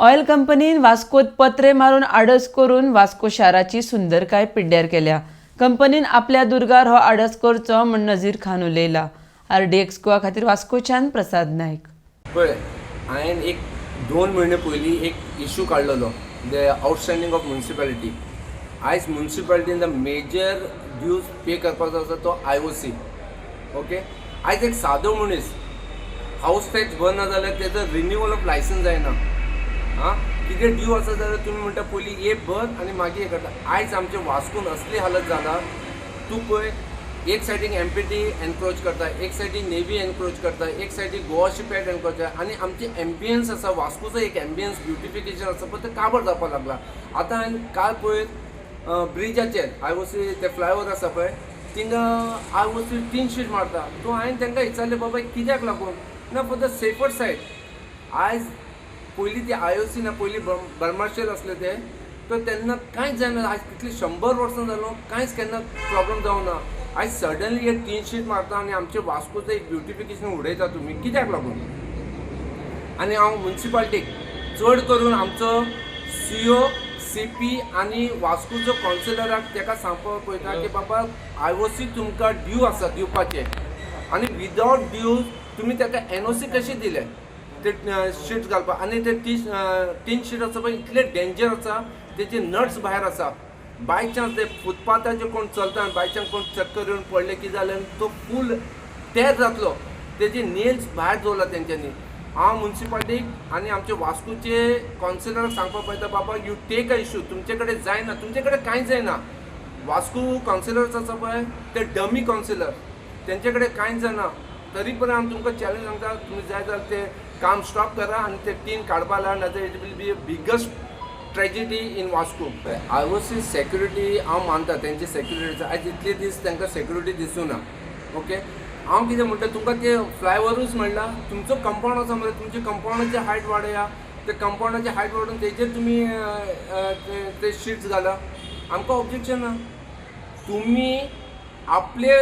Oil कंपनीन वास्कोत पत्रे मारून आडस करून वास्को शाराची सुंदरकाय पिड्ड्यार केल्या. कंपनीन आपल्या दुर्गार हो आडस करचो म्हूण नजीर खान उलयला. आरडीएक्स गोवा खातीर वास्कोच्यान प्रसाद नायक. पळय, हांवें एक 2 म्हयने पयलीं एक इशू काडलेलो, the outstanding of municipality. आयज मुन्सिपालिटीन the major dues पे करपाचो आसा तो आय ओ सी, ओके. आयज एक सादो मनीस हावस टॅक्स भरना जाल्यार तेजो रिन्युअल ऑफ लायसन्स जायना. आं, कितें ड्यू आसा जाल्यार तुमी म्हणटा पयलीं एक भर आनी मागीर हें करता. आयज आमचे वास्कोन असली हालत जाला, तूं पळय, एक सायडीक एमपीटी एनक्रोच करता, एक सायडीक नेवी एनक्रोच करता, एक सायडीक गोवा शिपयार्ड एनक्रोच करता आनी आमचे एम्बियन्स आसा, वास्कोचो एक एम्बियन्स ब्युटिफिकेशन आसा पळय, तें काबार जावपाक लागला. आतां हांवें काल पळय ब्रिजाचेर आय ओ सी ते फ्लायओवर आसा पळय, थिंगा I O C tin sheet मारता. सो हांवें तांकां विचारलें, बाबा कित्याक लागून? ना, फॉर the safer side. आयज पयलीं ती आय ओ सी ना, पयलीं बर्माशेल आसले ते, तर तेन्ना कांयच जायना. आयज कितली 100 वर्सां जालो, कांयच केन्ना प्रॉब्लम जावना. आयज सडनली हे टीन शीट मारता आनी आमचे वास्कोचो एक ब्युटिफिकेशन उडयता तुमी, कित्याक लागून? आनी हांव मुन्सिपालिटीक, चड करून आमचो सी ओ, सी पी आनी वास्कोचो कावन्सिलराक तेका सांगपाक पळयता की बाबा, आय ओ सी तुमकां ड्यू आसा दिवपाचे आनी विदावट ड्यूज तुमी ताका एन ओ सी कशी दिले ते शीट्स घालपाक? आनी ते टी टीन शीट आसा पळय, इतले डेंजर आसा, तेजे नट्स भायर आसा. बाय चान्स ते फुटपाथाचेर कोण चलता आनी बाय चान्स कोण चक्कर येवन पडले कितें जालें, तो फूल टेर जातलो. तेजे नेल्स भायर दवरला तेंच्यांनी. हांव मुन्सिपालिटीक आनी आमचे वास्कोचे कावन्सिलराक सांगपाक पळयता, बाबा, you take a issue. तुमचे कडेन जायना, तुमचे कडेन कांयच जायना. वास्को कावन्सिलर्स आसा पळय, ते डमी कावन्सिलर, तेंचे कडेन कांयच जायना. तरी पण हांव तुमकां चॅलेंज सांगता, तुमी जाय जाल्यार ते काम स्टॉप करा आनी ते टीन काडपा लाय, नाजाल्यार it will be a biggest tragedy in Vasco. IOC security हांव मानता तेंची सेक्युरिटी. आयज इतले दीस तांकां सेक्युरिटी दिसूना, ओके. हांव कितें म्हणटा, तुमकां ते फ्लायओवरूच म्हणला, तुमचो कंपाउंड आसा मरे, तुमचे कंपाउंडाची हायट वाडया. ते कंपाउंडाची हायट वाडोवन तेजेर तुमी ते शीट्स घाला, आमकां ऑब्जेक्शन ना. तुमी आपले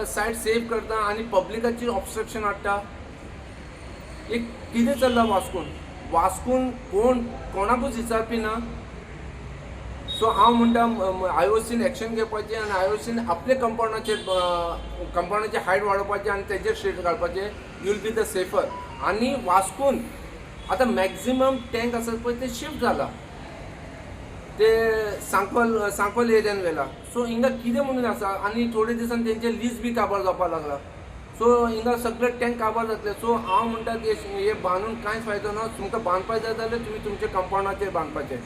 सायड सेव करता आनी पब्लिकाची ऑब्स्ट्रक्शन हाडटा. एक कितें चल्लां वास्कोन? वास्कोन कोण कोणाकूच विचारपी ना. सो हांव म्हणटा, आय ओ सीन एक्शन घेवपाचें आनी आय ओ सीन आपले कंपाउंडाचेर हायट वाडोवपाचें आनी तेजेर शीट घालपाचें. You will be the safer. आनी वास्कोन आतां मॅक्झिमम टँक आसात पळय, ते शिफ्ट जाला, ते सांकवाल सांकवाल एरियान व्हेला. सो हिंगा कितें म्हणून आसा? आनी थोडे दिसान तेंचे लीज बी काबार जावपाक लागला. सो हिंगा सगळे टँक काबार जातले. सो हांव म्हणटा की हे बांदून कांयच फायदो ना. तुमकां बांदपाक जाय जाल्यार तुमी तुमच्या कंपाउंडाचेर बांदपाचें.